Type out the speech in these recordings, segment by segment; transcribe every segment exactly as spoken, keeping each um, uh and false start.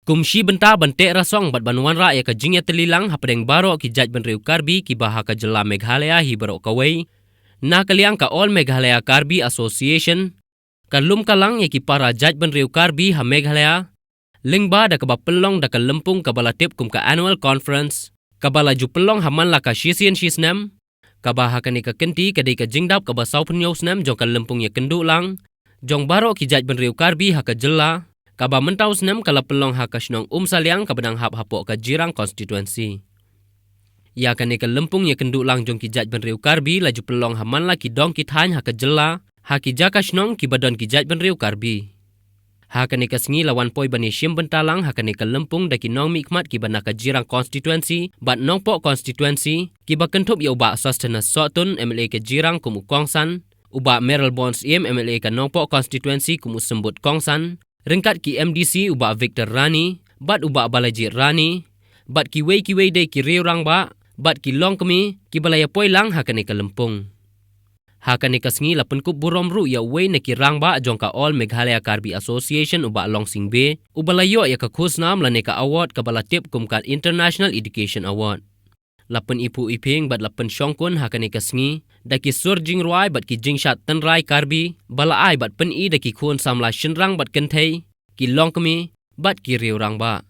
Kum shi bynta ban teh rasong bad ban wanrah ïa ka jingïatylli lang hapdeng baroh ki jaitbynriew Karbi kiba ha ka jylla Meghalaya hi baroh kawei, na ka liang ka All Meghalaya Karbi Association ka lum ka lang ïa ki para jaitbynriew Karbi ha Meghalaya, lyngba da kaba pynlong da ka lympung kaba la tip kum ka Annual Conference, kaba la ju pynlong ha man la ka shisien shi snem, kaba ha kane ka kynti ka dei ka jingdap kaba sawphew snem jong ka lympung ïakynduh lang jong baroh ki jaitbynriew Karbi ha ka jylla, kaba mynta u snem ka la pynlong ha ka shnong Umsaliang kaba dang hap hapoh ka Jirang constituency. Ïa kane ka lympung ïakynduh lang jong ki jaitbynriew Karbi la ju pynlong ha man la ki dong ki thaiñ ha ka jylla, ha ki jaka shnong kiba don ki jaitbynriew Karbi. Ha kane ka sngi la wan poi ban ïashim bynta lang ha kane ka lympung da ki nongmihkhmat kiba na ka Jirang constituency bad Nongpoh constituency, kiba kynthup ïa u Bah Sosthenes Sohtun, M L A ka Jirang kum u kongsan, u Bah Mayralborn Syiem, M L A ka Nongpoh constituency kum u symbud kongsan, ryngkat ki M D C u Bah Victor Rani bad u Bah Balajied Rani, bad kiwei kiwei de ki riew rangbah bad ki longkmie kiba la ïapoi lang ha kane ka lympung. Ha kane ka sngi la pynkup burom ruh ïa uwei na ki rangbah jong ka All Meghalaya Karbi Association u Bah Longsing Bey, uba la ïoh ïa ka khusnam lane ka award kaba la tip kum ka International Education Award. La pyniphuh iphieng bad la pynshongkun ha kane ka sngi da ki sur jingrwai bad ki jingshad tynrai Karbi ba la ai bad pyni da ki khun samla shynrang bad kynthei, ki longkmie bad ki riew rangbah.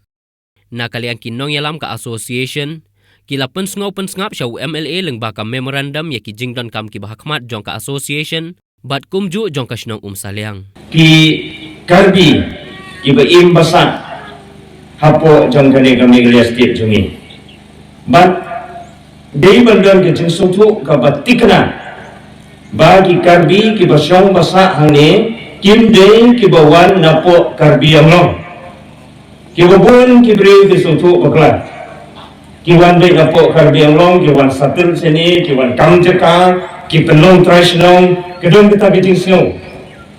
Na ka liang ki nongïalam ka association ki la pynsngew pynsngap sha u M L A lyngba ka memorandum ïa ki jingdonkam kiba hakhmat jong ka association bad kumjuh jong ka shnong Umsaliang. Ki Karbi kiba im ba sah hapoh jong kane ka Meghalaya State jong ngi. Bad dei ban don ka jingsngewthuh kaba thikna ba ki Karbi kiba shong ba sah hangne kim dei kiba wan napoh Karbi Anglong. Kiba bun ki briew ki sngewthuh bakla. Ki wan beit napoh Karbi Anglong, ki wan settle shane, ki wan kam jaka, ki pynlong trai shnong, ki don kata ka jingsngew.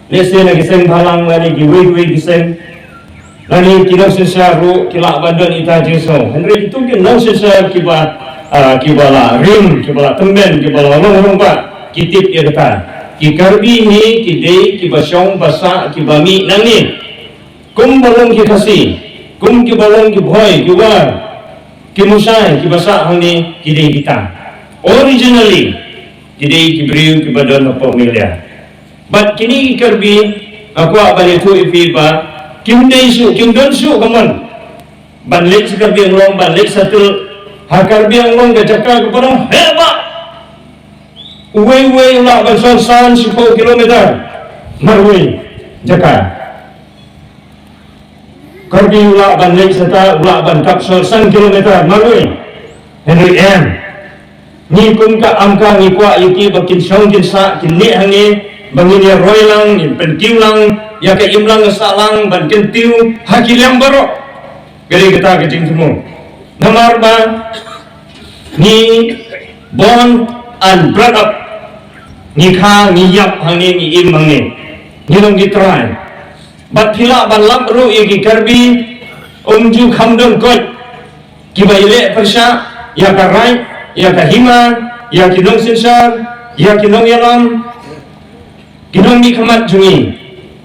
Lehse na ki seng bhalang lane kiwei kiwei ki seng, lane ki nongsynshar ruh ki lah ban don ita jingsngew. Hynrei kito ki nongsynshar kiba, ah, kiba la rim, kiba la tymmen, kiba la long rangbah, ki tip ïa kata. Ki Karbi hi ki dei kiba shong ba sah, kiba mih nangne. Kum ba long ki Khasi, kum kiba long ki Bhoi, ki War, ki Mushai, kiba sah hangne, ki dei kita. Originally ki dei ki briew kiba don hapoh Meghalaya. Bad kine ki Karbi, nga kwah ban ïathuh ïa phi ba kim dei shuh, kim don shuh ka mon ban leit sha Karbi Anglong, ban leit settle ha Karbi Anglong, ka jaka kaba dang heh bha. Uwei uwei u lah ban shong san shiphew kilometer marwei jaka. Karbi u lah ban leit sata, u lah ban kap shong san kilometer marwei. Hynrei em, ngi kum ka AMKA ngi kwah ïa ki ba kin shong kin sah, kin leit hangne, ba ngin ïa roi lang, ngin pynkiew lang ïa ka im lang ka sah lang, ban kyntiew ha ki liang baroh. Ka dei kata ka jingthmu. Namar ba ngi born and brought up, ngi kha, ngi ïap hangne, ngi im hangne, ngi long ki trai. Bad phi lah ban lap ruh ïa ki Karbi, um ju kham don koit kiba ïaleh pyrshah ïa ka raid, ïa ka hima, ïa ki nongsynshar, ïa ki nongïalam. Ki nongmihkhmat jong ngi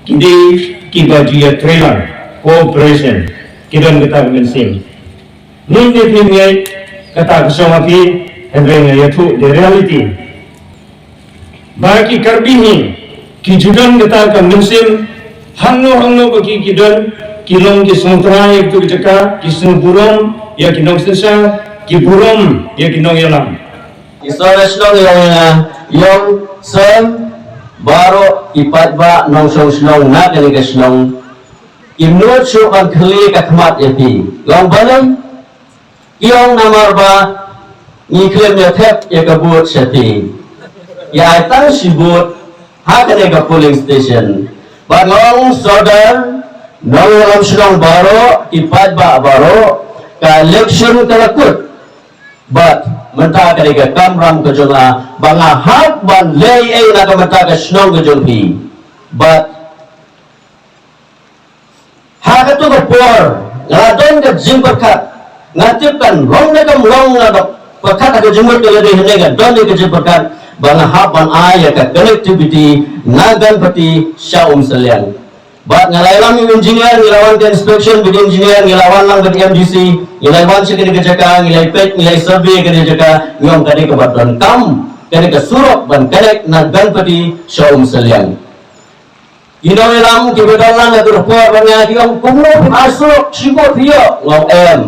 ki dei kiba ju ïatrei lang, cooperation, ki don kata ka mynsiem. Ngi ne phi ngi kata ka shong ha phi, hynrei nga ïathuh the reality ba ki Karbi hi ki ju don kata ka mynsiem. Hangno hangno ba ki ki don, ki long ki sngewtrai ïa kitu ki jaka, ki sngewburom ïa ki nongsynshar, ki burom ïa ki nongïalam. Ki sor shnong ïong ïa nga, ïong sem, baroh ki paidbah nongshong shnong na kane ka shnong, kim nud shuh ban khlieh ka khmat ïa phi. Long balei? Ïong namar ba ngi khlem ïa thep ïa ka vote sha phi. Ïa ai tang shi vote ha kane ka polling station. Bad nga ong sordar, nongïalam shnong baroh, ki paidbah baroh, ka election ka la kut. Bad mynta ka dei ka kamram ka jong nga ba nga hap ban leh ei na ka bynta ka shnong ka jong phi. Bad ha katu ka por nga la don ka jingpyrkhat, nga tip kan long ne kam long, nga da pyrkhat ha ka jingmut ka la dei hynrei nga don ne ka jingpyrkhat ba nga hap ban ai ïa ka connectivity na Ganpati sha Umsaliang. Bad nga la ïalam ïa u engineer, ngi la wan ka inspection bad engineer, ngi la wan lang bad M D C, ngi la wan sha kane ka jaka, ngi la peit, ngi la survey kane ka jaka, ngi ong ka dei kaba donkam, ka dei ka surok ban connect na Ganpati sha Umsaliang. Ki nongïalam kiba don lang ha kane ka por ba nga ki ong kumno phi ai surok, shibun phi ïoh, nga ong em.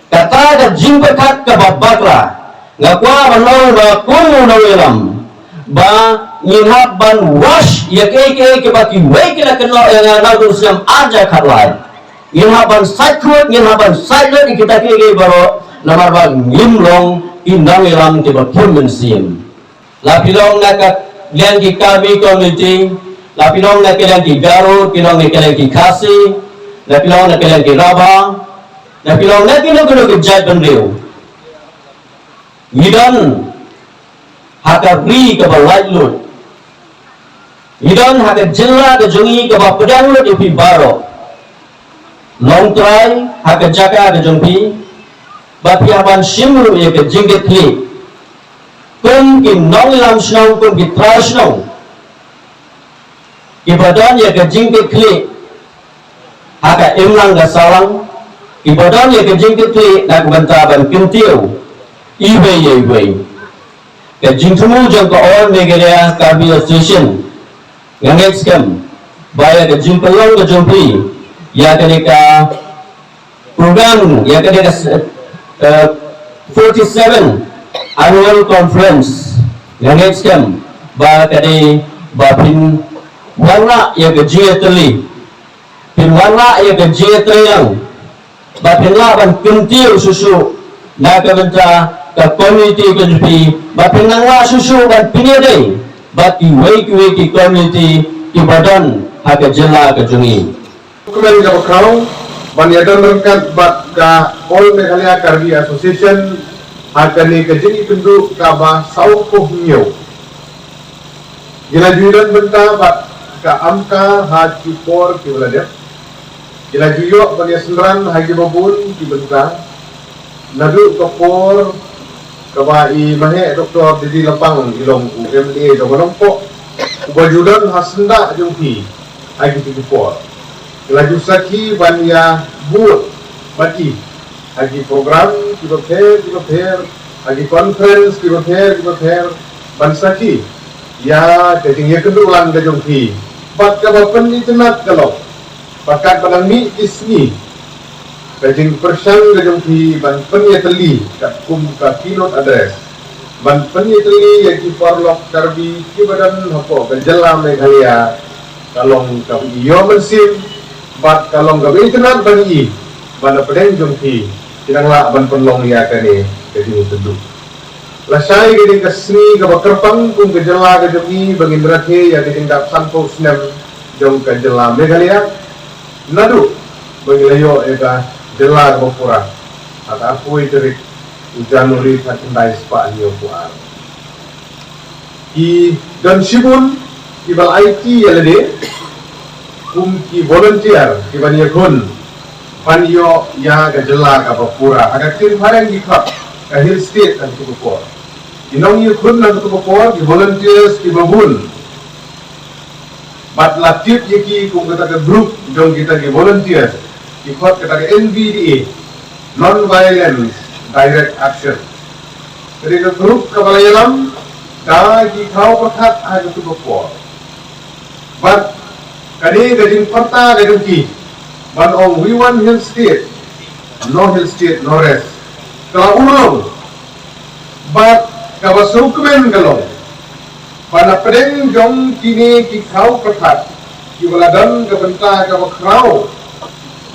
Kata ka jingpyrkhat kaba bakla. Nga kwah ban ong ba kum u nongïalam ba ngin hap ban wash ïa kiei kiei kiba kiwei ki la kynnoh ïa nga naduh u snem ar hajar khatlai. Ngin hap ban sait khuid, ngin hap ban sait lut ïa kita kiei kiei baroh namar ba ngim long ki nongïalam kiba khim mynsiem. La phi long na ka liang ki Karbi community, la phi long na ka liang ki Garo, phi long na ka liang ki Khasi, la phi long na ka liang ki Rabha, la phi long na kino kino ki jaitbynriew. Ngi don ha ka ri kaba laitluid. Ngi don ha ka jylla ka jong ngi kaba pdiang lut ïa phi baroh. Long trai ha ka jaka ka jong phi, ba phi hap ban shim ruh ïa ka jingkitkhlieh. Kum ki nongïalam shnong, kum ki trai shnong, kiba don ïa ka jingkitkhlieh ha ka imlang ka sahlang, kiba don ïa ka jingkitkhlieh na ka bynta ban kyntiew iwei ïa iwei. Ka jingthmu jong ka All Meghalaya Karbi Association, nga ngeit skhem ba ïa ka jingpynlong ka jong phi ïa kane ka program, ïa kane ka, eh, forty-seven annual conference, nga ngeit skhem ba ka dei ba phin wanrah ïa ka jingïatylli, phin wanrah ïa ka jingïatreilang, ba phin lah ban kyntiew shuh shuh na ka bynta ka community ka jong phi, ba phin nang lah shuh shuh ban pynïadei bad kiwei kiwei ki community kiba don ha ka jylla ka jong ngi. Kmen kaba khraw ban ïadon ryngkat bad ka All Meghalaya Karbi Association ha kane ka jingïakynduh kaba sawphew hynñiew. Ki la ju ïadon bynta bad ka AMCA ha ki por kiba la dep. Ki la ju ïoh ban ïasynran ha kiba bun ki bynta. Naduh ka por kaba i Maheh Doctor Didi Lapang i long u M L A jong ka Nongpoh, uba ju don ha syndah jong phi ha kito ki por. Ki la ju sakhi ban ïabud bad i ha ki program kiba pher kiba pher, ha ki conference kiba pher kiba pher, ban sakhi ïa ka jingïakynduh lang ka jong phi. Bad kaba pynitynnad ka long ba katba nang mih ki sngi, ka jingpyrshang ka jong phi ban pynïatylli katkum ka keynote address, ban pynïatylli ïa ki paralok Karbi kiba don hapoh ka jylla Meghalaya, ka long kaba ïoh mynsiem bad ka long kaba itynnad ban ïohi ba na pdeng jong phi ki nang lah ban pynlong ïa kane ka jingïakynduh. Lashai ka dei ka sngi kaba kyrpang kum ka jylla ka jong ngi ba ngin rakhe ïa ka jingdap sanphew snem jong ka jylla Meghalaya, naduh ba ngi la ïoh ïa ka jylla kaba pura ha ka arphew tarik u January khatkhyndai spah hynñiewphew ar. Ki don shibun kiba la aiti ïa lade kum ki volunteer kiban ïakhun ban ïoh ïa ka jylla kaba pura. Ha ka ktien phareng ki khot ka Hill State ha kato ka por. Ki nongïakhun ha kato ka por, ki volunteers kiba bun. Bad la tip ïa ki kum kata ka group jong kita ki volunteers, ki khot kata ka N V D A, Non Violence Direct Action. Ka dei ka group kaba la ïalam da ki khraw pyrkhat ha kato ka por. Bad ka dei ka jingpyrta ka jong ki ban ong, "We want Hill State, no Hill State, no rest." Ka la urlong. Bad kaba sngewkmen ka long ba na pdeng jong kine ki khraw pyrkhat kiba la don ka bynta kaba khraw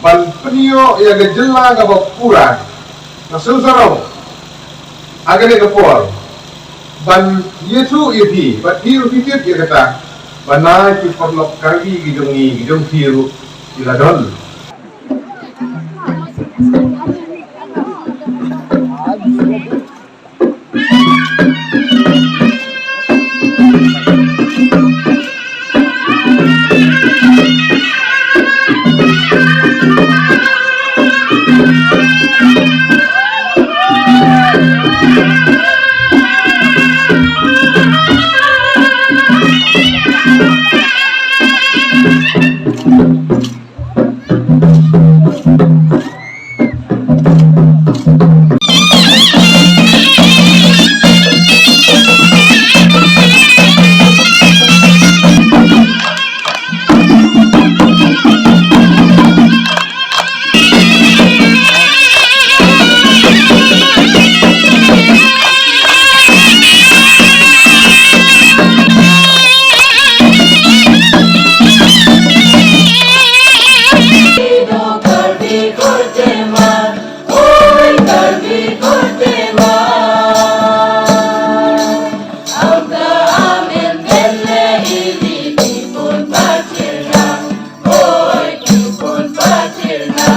ban pynïoh ïa ka jylla kaba pura, ka sngewsarong ha kane ka por ban ïathuh ïa phi, bad phi ruh phi tip ïa kata, ba na ki paralok Karbi ki jong ngi, ki jong phi ruh ki la don. Em em le ili ki pun patirna, oi ki pun patirna.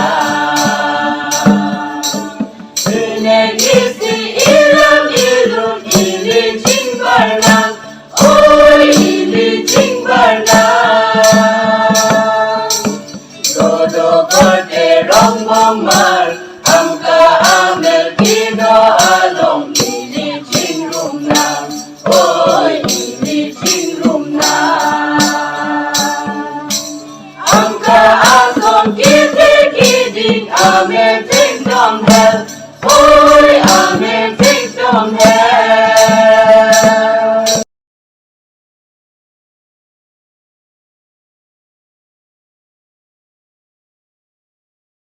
Ine ki si ilam ilum ili jingbarna, oi ili jingbarna. Dodo kote rongbong ma